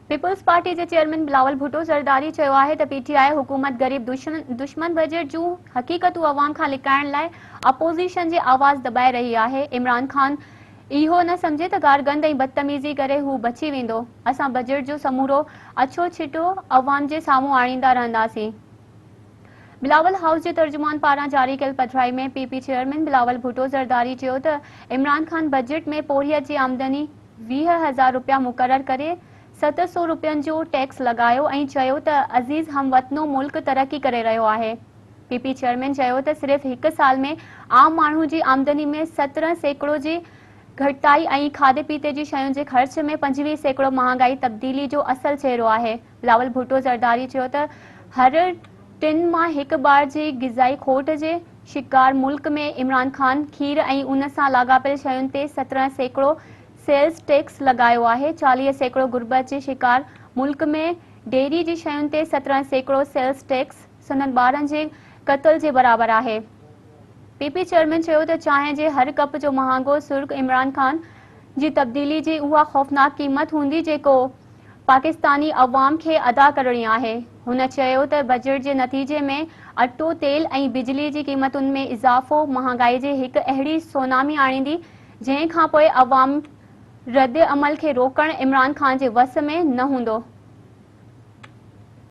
Peoples party جي chairman Bilawal Bhutto Zardari چيو آهي ته پي ٽي آء حڪومت غريب دشمن بجيٽ جون حقيقتون عوام کان لڪائڻ لاء اپوزيشن جي آواز دٻائي رهي آهي، عمران خان اهو نه سمجهي ته گارگند ۽ بدتميزي ڪري هو بچي ويندو، اسان بجيٽ جو سمورو اڇو ڇٽو عوام جي سامهون آڻيندا رهنداسين. بلاول هائوس جي ترجمان پاران جاري ڪيل پڌرائي ۾ P P chairman Bilawal Bhutto Zardari چيو ته عمران خان بجيٽ ۾ پورهيت جي آمدني 20,000 رپيا مقرر ڪري 700 رپين جو ٽيڪس لڳايو ۽ چيو ته عزيز هم وطنو ملڪ ترقي ڪري رهيو آهي. پي پي چيئرمين چيو ته صرف هڪ سال ۾ عام ماڻهو جي آمدني ۾ 17% جي گهٽتائي ۽ کاڌي پيتي جي شين جي خرچ ۾ 25% مهانگائي تبديلي جو اصل چهرو آهي. بلاول ڀٽو زرداري چيو ته هر ٽن مان هڪ ٻار جي غذائي کوٽ جي شڪار ملڪ ۾ عمران خان کير ۽ ان سان لاڳاپيل شين تي 17% سيلز ٽيڪس لڳايو آهي، 40% غربت جي شڪار ملڪ ۾ ڊيري جي شين تي 17% سيلز ٽيڪس سندن ٻارن جي قتل جي برابر آهي. پي پي چيئرمين چيو ته چانهه جي هر ڪپ جو مهانگو سرڪ عمران خان جي تبديلي جي اها خوفناڪ قيمت هوندي جيڪو پاڪستاني عوام کي ادا ڪرڻي آهي. هن چيو ته بجيٽ جي نتيجي ۾ اٽو، تيل ۽ بجلي جي قيمتن ۾ اضافو مهانگائي جي هڪ اهڙي سونامي آڻيندي جنهن کانپوء عوام رد عمل کي روڪڻ عمران خان جي وس ۾ نه هوندو.